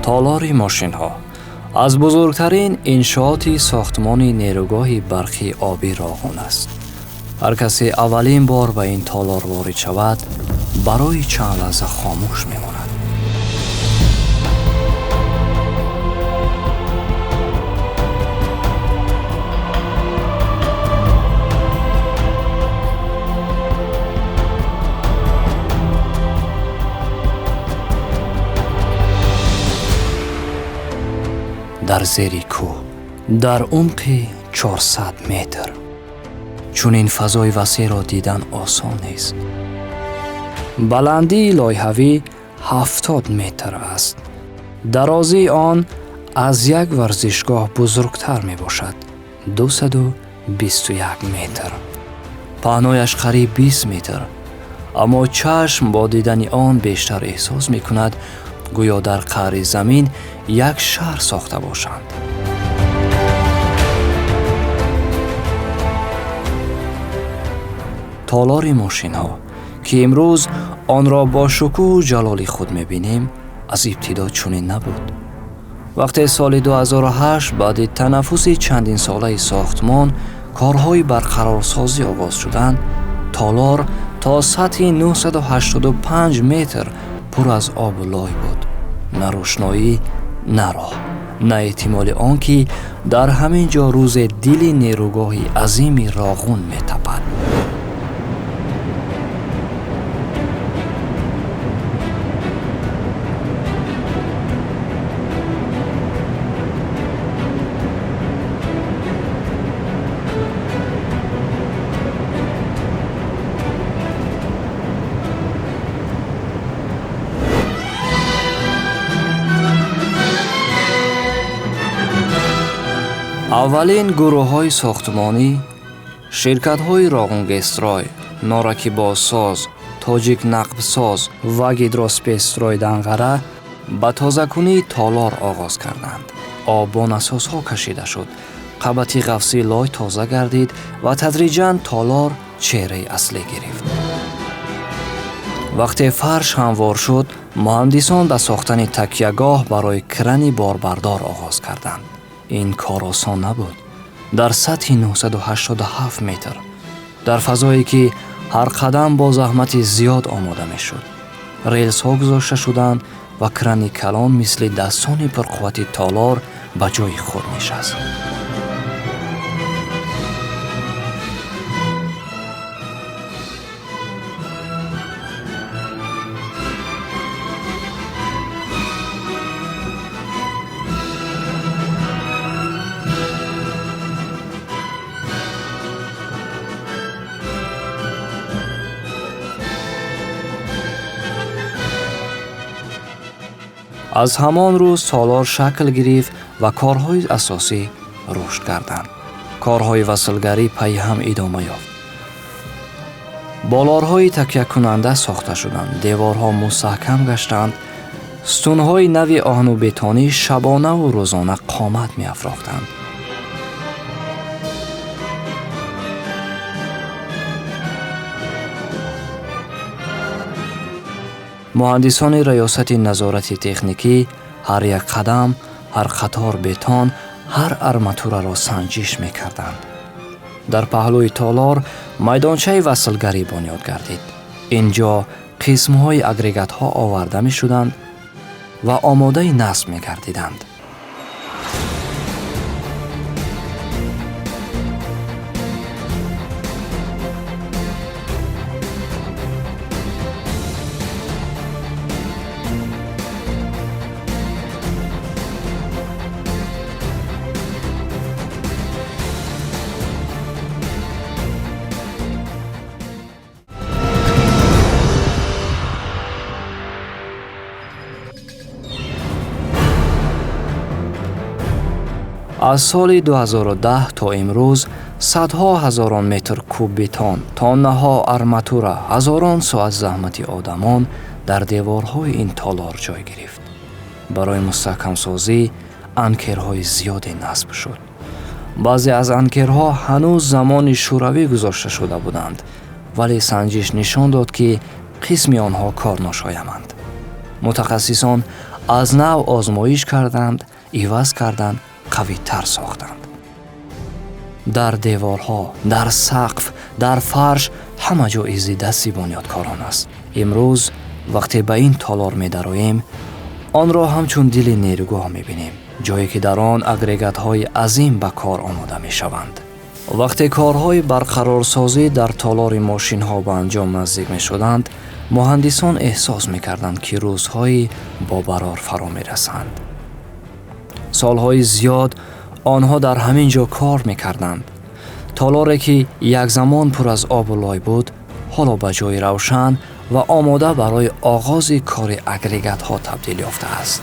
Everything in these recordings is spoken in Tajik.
Толори мошинҳо аз бузургтарин иншооти сохтмони нерӯгоҳи барқи обӣ Роғун аст. Ҳар касе аввалин бор ба ин толор ворид шавад, барои чанд лаҳза хомӯш мемонад. Дар зери кӯҳ, дар умқи 400 метр. Чунин фазои васеъро дидан осон нест. Баландии лоиҳавӣ 70 метр аст. Дарозии он аз як варзишгоҳ бузургтар мебошад, 221 метр. Паҳнояш қариб 20 метр, аммо чашм бо дидани он бештар эҳсос мекунад, гӯё дар қаъри замин як шаҳр сохта бошанд. Толори мошинҳо, ки имрӯз онро бо шукӯҳу ҷалоли худ мебинем, аз ибтидо чунин набуд. Вақте соли 2008 баъди танаффуси чандинсолаи сохтмон корҳои барқарорсозӣ оғоз шуданд, толор то сатҳи 985 метр пур аз обу лой буд. На рӯшноӣ, на роҳ, на эҳтимоли он ки дар ҳамин ҷо рӯзе дили нерӯгоҳи азими Роғун метапад. Аввалин гурӯҳҳои сохтмонӣ ширкатҳои Роғунгестрой, Норакибозсоз, Тоҷикнақбсоз ва Гидроспецстрой Данғара ба тозакунии толор оғоз карданд. Об бо насосҳо кашида шуд, қабати ғафсии лой тоза гардид ва тадриҷан толор чеҳраи аслӣ гирифт. Вақте фарш ҳамвор шуд, муҳандисон ба сохтани такягоҳ барои крани борбардор оғоз карданд. Ин кор осон набуд. Дар сатҳи 987 метр, дар фазое ки ҳар қадам бо заҳмати зиёд омода мешуд, релсҳо гузошта шуданд ва крани калон мисли дастони пурқуввати толор ба ҷои худ нишаст. Аз ҳамон рӯз толор шакл гирифт ва корҳои асосӣ рушд карданд. Корҳои васлгарӣ пайи ҳам идома ёфт. Болорҳои такякунанда сохта шуданд, деворҳо мустаҳкам гаштанд, сутунҳои нави оҳну бетонӣ шабонаву рӯзона қомат меафрохтанд. Муҳандисони раёсати назорати техникӣ ҳар як қадам, ҳар қатор бетон, ҳар арматураро санҷиш мекарданд. Дар паҳлӯи толор майдончаи васлгарӣ бунёд гардид. Ин ҷо қисмҳои агрегатҳо оварда мешуданд ва омодаи насб мегардиданд. Аз соли 2010 то имрӯз садҳо ҳазорон метр куб бетон, тоннаҳо арматура, ҳазорон соат заҳмати одамон дар деворҳои ин толор ҷой гирифт. Барои мустаҳкамсозӣ анкерҳои зиёде насб шуд. Баъзе аз анкерҳо ҳанӯз замони шӯравӣ гузошта шуда буданд, вале санҷиш нишон дод, ки қисми онҳо корношояманд. Мутахассисон Аз нав озмоиш карданд, иваз карданд, қавитар сохтанд. Дар деворҳо, дар сақф, дар фарш ҳама ҷо изи дасти бунёдкорон аст. Имрӯз вақте ба ин толор медароем, онро ҳамчун дили нерӯгоҳ мебинем, ҷое ки дар он агрегатҳои азим ба кор омода мешаванд. Вақте корҳои барқарорсозӣ дар толори мошинҳо ба анҷом наздик мешуданд, муҳандисон эҳсос мекарданд, ки рӯзҳои бобарор фаро мерасанд. Солҳои зиёд онҳо дар ҳамин ҷо кор мекарданд. Толоре ки як замон пур аз обу лой буд, ҳоло ба ҷои равшан ва омода барои оғози кори агрегатҳо табдил ёфтааст.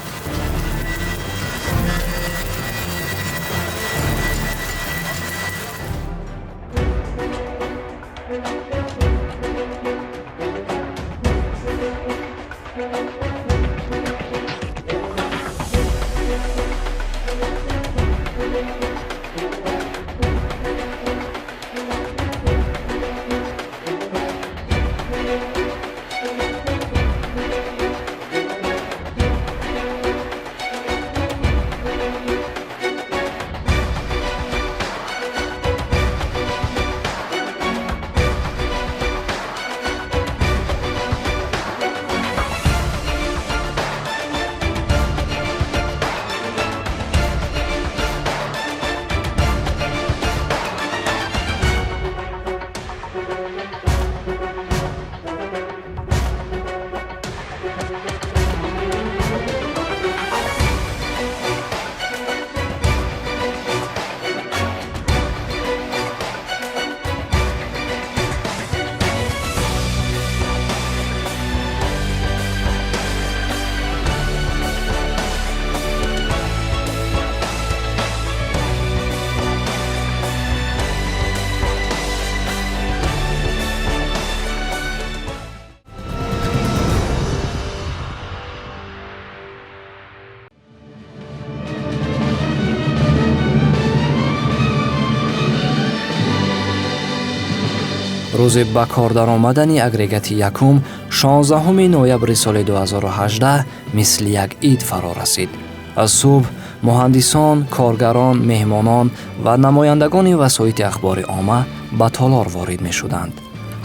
Рӯзи ба кор даромадани агрегати якум 16 ноябри соли 2018 мисли як ид фаро расид. Аз субҳ муҳандисон, коргарон, меҳмонон ва намояндагони васоити ахбори омма ба толор ворид мешуданд.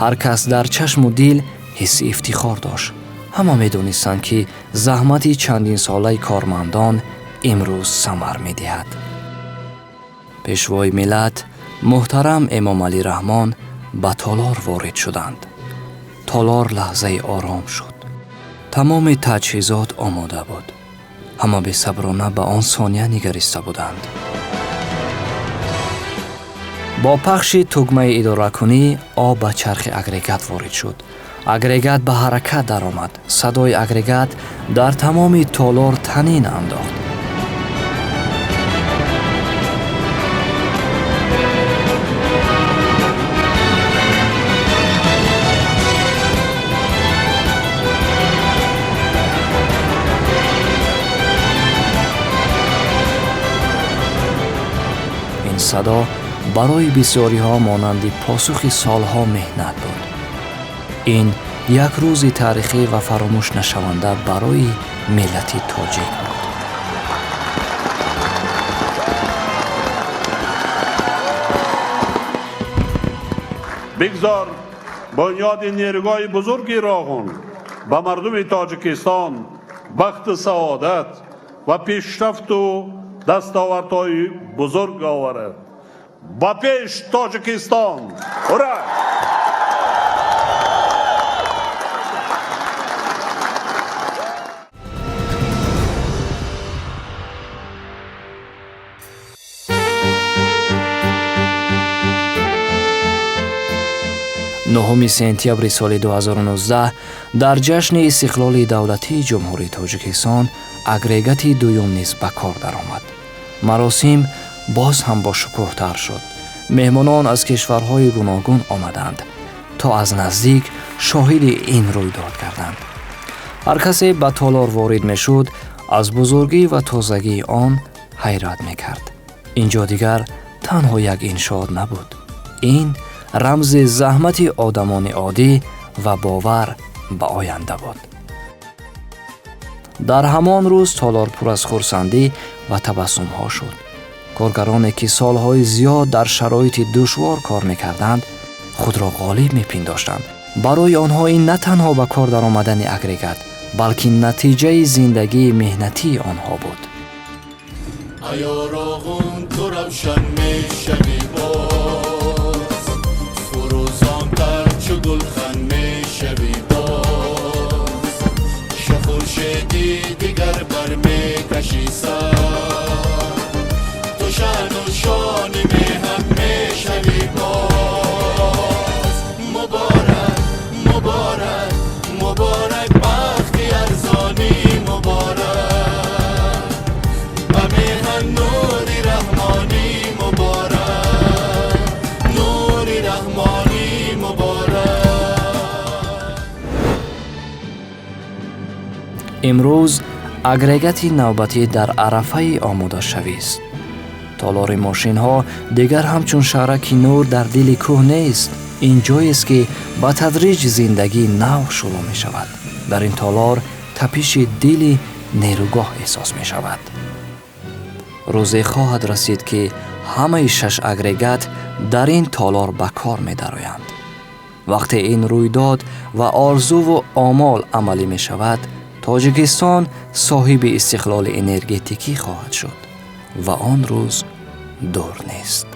Ҳар кас дар чашму дил ҳисси ифтихор дошт. Ҳама медонистанд, ки заҳмати чандинсолаи кормандон имрӯз самар медиҳад. Пешвои миллат муҳтарам Эмомалӣ Раҳмон ба толор ворид шуданд. Толор лаҳзаи ором шуд. Тамоми таҷҳизот омода буд. Ҳама бесаброна ба он сония нигариста буданд. Бо пахши тугмаи идоракунӣ об ба чархи агрегат ворид шуд. Агрегат ба ҳаракат даромад. Садои агрегат дар тамоми толор танин андохт. Ин садо барои бисёриҳо монанди посухи солҳо меҳнат буд. Ин як рӯзи таърихӣ ва фаромӯшнашаванда барои миллати тоҷик буд. Бигзор бунёди нерӯгоҳи бузурги Роғун ба мардуми Тоҷикистон бахту саодат ва пешрафту дастовардҳои бузург оварад. Ба пеш, Тоҷикистон! Ура! 9 сентябри соли 2019 дар ҷашни истиқлоли давлатии Ҷумҳурии Тоҷикистон агрегати дуюм низ ба кор даромад. Маросим боз ҳам бошукӯҳтар шуд. Меҳмонон аз кишварҳои гуногун омаданд, то аз наздик шоҳиди ин рӯйдод гарданд. Ҳар касе ба толор ворид мешуд, аз бузургӣ ва тозагии он ҳайрат мекард. Ин ҷо дигар танҳо як иншоот набуд. Ин рамзи заҳмати одамони оддӣ ва бовар ба оянда буд. Дар ҳамон рӯз толор пур аз хурсандӣ ва табассумҳо шуд. Коргароне, ки солҳои зиёд дар шароити душвор кор мекарданд, худро ғолиб мепиндоштанд. Барои онҳо ин на танҳо ба кор даромадани агрегат, балки натиҷаи зиндагии меҳнатии онҳо буд. Аё Роғун, ту равшан мешавӣ боз, фурӯзонтар чу гулхан мешавӣ боз, чу хуршеди дигар бармекашӣ сар, ту шаъну шони меҳан мешавӣ боз. Муборак, муборак, муборак, бахти арзонӣ муборак, ба меҳан нури раҳмонӣ муборак, нури раҳмонӣ муборак. Имрӯз агрегати навбатӣ дар арафаи омодашавист. Толори мошинҳо дигар ҳамчун шаҳраки нур дар дили кӯҳ нест. Ин ҷоест, ки ба тадриҷ зиндагии нав шурӯъ мешавад. Дар ин толор тапиши дили нерӯгоҳ эҳсос мешавад. Рӯзе хоҳад расид, ки ҳамаи шаш агрегат дар ин толор ба кор медароянд. Вақте ин рӯйдод ва орзуву омол амалӣ мешавад, Тоҷикистон соҳиби истиқлоли энергетикӣ хоҳад шуд ва он рӯз дур нест.